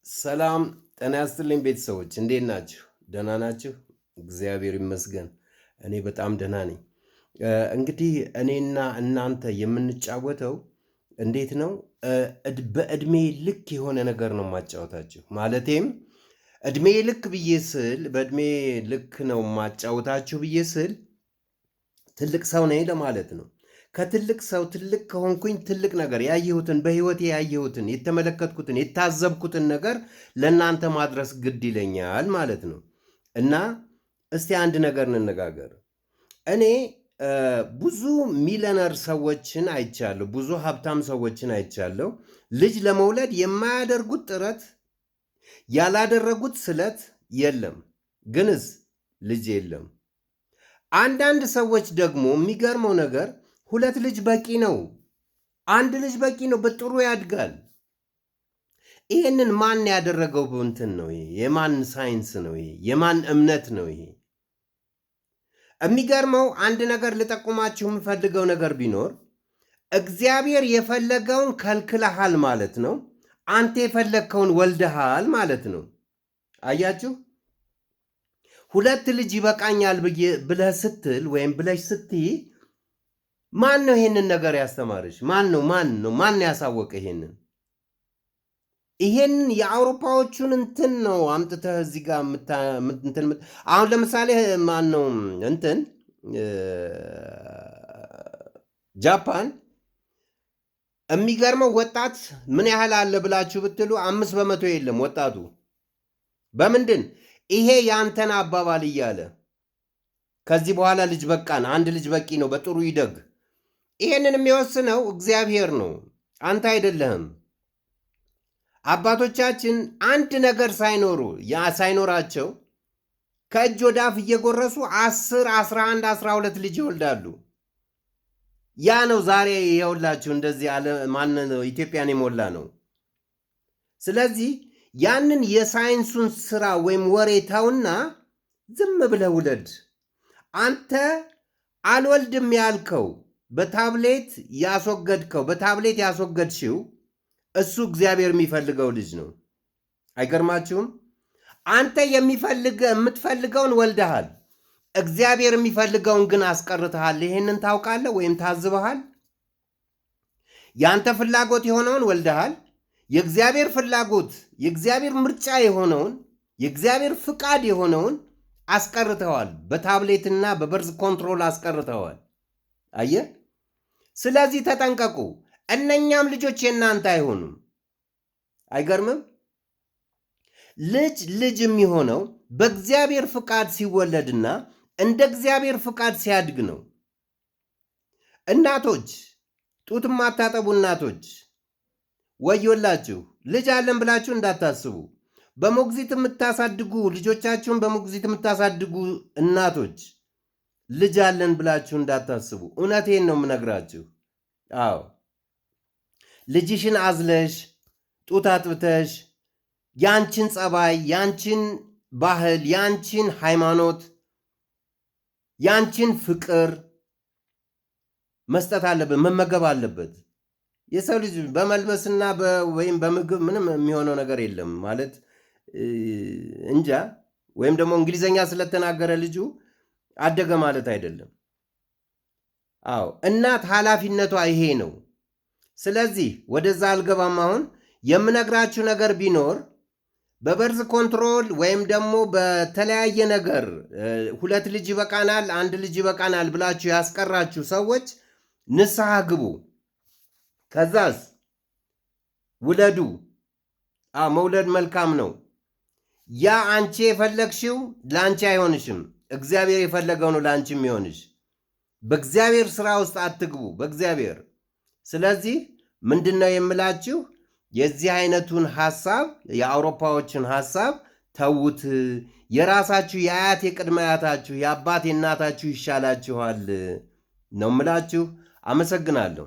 ሰላም ጤና ይስጥልኝ ቤተሰቦች፣ እንዴት ናችሁ? ደህና ናችሁ? እግዚአብሔር ይመስገን እኔ በጣም ደህና ነኝ። እንግዲህ እኔና እናንተ የምንጫወተው እንዴት ነው? በእድሜ ልክ የሆነ ነገር ነው የማጫወታችሁ። ማለቴም እድሜ ልክ ብዬ ስል፣ በእድሜ ልክ ነው የማጫወታችሁ ብዬ ስል ትልቅ ሰው ነኝ ለማለት ነው። ከትልቅ ሰው ትልቅ ከሆንኩኝ ትልቅ ነገር ያየሁትን፣ በህይወቴ ያየሁትን፣ የተመለከትኩትን፣ የታዘብኩትን ነገር ለእናንተ ማድረስ ግድ ይለኛል ማለት ነው። እና እስቲ አንድ ነገር እንነጋገር። እኔ ብዙ ሚሊዮነር ሰዎችን አይቻለሁ፣ ብዙ ሀብታም ሰዎችን አይቻለሁ። ልጅ ለመውለድ የማያደርጉት ጥረት፣ ያላደረጉት ስለት የለም፣ ግንስ ልጅ የለም። አንዳንድ ሰዎች ደግሞ የሚገርመው ነገር 2 ልጅ በቂ ነው፣ 1 ልጅ በቂ ነው፣ በጥሩ ያድጋል። ይሄንን ማን ያደረገው እንትን ነው? ይሄ የማን ሳይንስ ነው? ይሄ የማን እምነት ነው? ይሄ የሚገርመው አንድ ነገር ልጠቁማችሁ የምፈልገው ነገር ቢኖር እግዚአብሔር የፈለገውን ከልክለሃል ማለት ነው። አንተ የፈለግከውን ወልደሃል ማለት ነው። አያችሁ? 2 ልጅ ይበቃኛል ብለህ ስትል ወይም ብለሽ ስትይ ማን ነው ይሄንን ነገር ያስተማርሽ? ማን ነው? ማን ነው? ማን ያሳወቀ ይሄንን? ይሄንን የአውሮፓዎቹን እንትን ነው አምጥተህ እዚህ ጋር እንትን አሁን ለምሳሌ ማን ነው እንትን ጃፓን የሚገርመው ወጣት ምን ያህል አለ ብላችሁ ብትሉ 5% የለም ወጣቱ። በምንድን ይሄ ያንተን አባባል እያለ ከዚህ በኋላ ልጅ በቃን፣ 1 ልጅ በቂ ነው፣ በጥሩ ይደግ። ይሄንን የሚወስነው እግዚአብሔር ነው፣ አንተ አይደለህም። አባቶቻችን አንድ ነገር ሳይኖሩ ያ ሳይኖራቸው ከእጅ ወደ አፍ እየጎረሱ 10፣ 11፣ 12 ልጅ ይወልዳሉ። ያ ነው ዛሬ ይኸውላችሁ እንደዚህ አለ ማን ነው ኢትዮጵያን የሞላ ነው። ስለዚህ ያንን የሳይንሱን ስራ ወይም ወሬ ተውና ዝም ብለህ ውለድ። አንተ አልወልድም ያልከው በታብሌት ያስወገድከው በታብሌት ያስወገድሽው እሱ እግዚአብሔር የሚፈልገው ልጅ ነው። አይገርማችሁም? አንተ የምትፈልገውን ወልደሃል፣ እግዚአብሔር የሚፈልገውን ግን አስቀርተሃል። ይሄንን ታውቃለህ ወይም ታዝበሃል? ያንተ ፍላጎት የሆነውን ወልደሃል። የእግዚአብሔር ፍላጎት የእግዚአብሔር ምርጫ የሆነውን የእግዚአብሔር ፍቃድ የሆነውን አስቀርተዋል። በታብሌትና በ birth control አስቀርተዋል። አየህ? ስለዚህ ተጠንቀቁ። እነኛም ልጆች የእናንተ አይሆኑም። አይገርምም? ልጅ ልጅ የሚሆነው በእግዚአብሔር ፍቃድ ሲወለድና እንደ እግዚአብሔር ፍቃድ ሲያድግ ነው። እናቶች፣ ጡት የማታጠቡ እናቶች ወዮላችሁ። ልጅ አለን ብላችሁ እንዳታስቡ። በሞግዚት የምታሳድጉ ልጆቻችሁን በሞግዚት የምታሳድጉ እናቶች ልጅ አለን ብላችሁ እንዳታስቡ። እውነቴን ነው የምነግራችሁ። አዎ ልጅሽን አዝለሽ ጡት አጥብተሽ ያንቺን ጸባይ፣ ያንቺን ባህል፣ ያንቺን ሃይማኖት፣ ያንቺን ፍቅር መስጠት አለበት፣ መመገብ አለበት። የሰው ልጅ በመልበስና ወይም በምግብ ምንም የሚሆነው ነገር የለም ማለት እንጃ። ወይም ደግሞ እንግሊዘኛ ስለተናገረ ልጁ አደገ ማለት አይደለም። አዎ እናት ኃላፊነቷ ይሄ ነው። ስለዚህ ወደዛ አልገባም። አሁን የምነግራችሁ ነገር ቢኖር በ birth control ወይም ደግሞ በተለያየ ነገር 2 ልጅ ይበቃናል፣ 1 ልጅ ይበቃናል ብላችሁ ያስቀራችሁ ሰዎች ንስሐ ግቡ። ከዛስ ውለዱ። መውለድ መልካም ነው። ያ አንቺ የፈለግሽው ላንቺ አይሆንሽም። እግዚአብሔር የፈለገው ነው ላንቺ የሚሆንሽ። በእግዚአብሔር ስራ ውስጥ አትግቡ፣ በእግዚአብሔር። ስለዚህ ምንድነው የምላችሁ? የዚህ አይነቱን ሐሳብ የአውሮፓዎችን ሐሳብ ተዉት። የራሳችሁ የአያት የቅድመ አያታችሁ የአባት የእናታችሁ ይሻላችኋል ነው የምላችሁ። አመሰግናለሁ።